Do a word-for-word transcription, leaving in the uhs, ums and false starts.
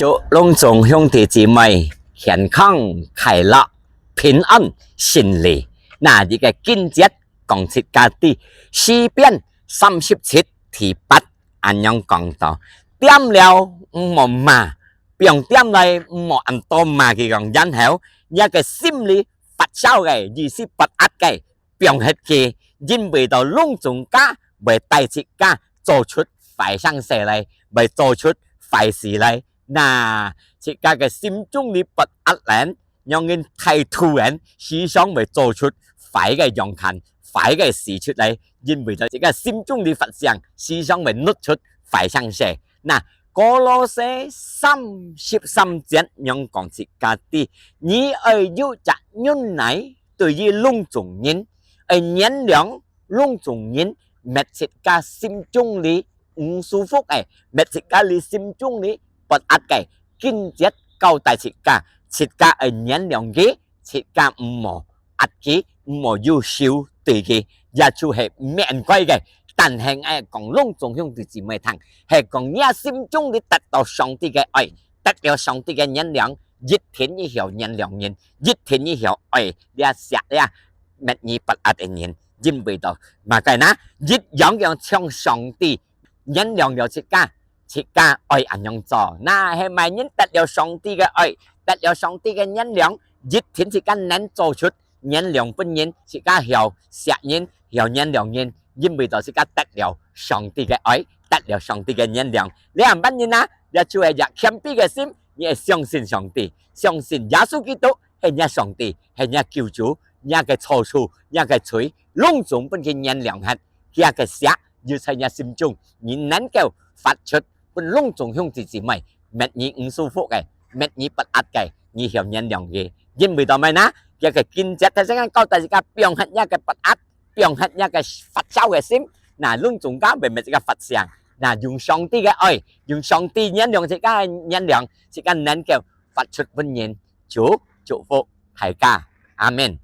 祝攏總兄弟姊妹健康、快樂、平安、順利。那這个經節講自家知，詩篇三十七第八恁樣講到：「恬了毋好罵，放恬來毋好恁多罵佢。」講然後，若个心裡發燒个，意思發閼个，放忒佢，因為到攏總家會帶自家做出壞成事來，會做出壞事來。那自家个心中裡發閼人，讓人態度人，時常會做出壞个樣看，壞个事出來，因為到自家心中裡發想，時常會弄出壞成事。那歌羅西三十三節仰講自家知：「你愛有隻忍耐， 對於攏總人，愛原諒攏總人，搣自家心中裡毋舒服个，搣自家裡心中裡發閼个，經節交代自家，自家愛原諒佢，自家毋好閼佢，毋好有仇對佢，這就係毋應該个。」但係𠊎講攏總兄弟姊妹聽，係講若心中裡得到上帝个愛，得到上帝个原諒，一定你曉原諒人，一定你曉愛這惜這搣你發閼个人，因為到麼个呢？一樣樣像上帝原諒了自家，自家愛恁樣做。那係麼人得了上帝个愛，得了上帝个原諒，一定自家能做出原諒分人，自家曉惜人，曉原諒人，因為到自家得了上帝个愛，得了上帝个原諒。你仰般人啊？這就係一謙卑个心，你愛相信上帝，相信耶穌基督係若上帝，係若救主，若个錯處，若个罪，攏總分佢原諒忒。佢个惜又在若心中，你能夠發出分攏總兄弟姊妹，搣你毋舒服个，搣你發閼个，你曉原諒佢。因為到麼个呢？佢个經節，頭先講到自家放忒若个發閼，放忒若个發燒个心，那攏總家會搣自家發想，那用上帝个愛，用上帝原諒自家个原諒，自家能夠發出分人。主祝福大家，阿們。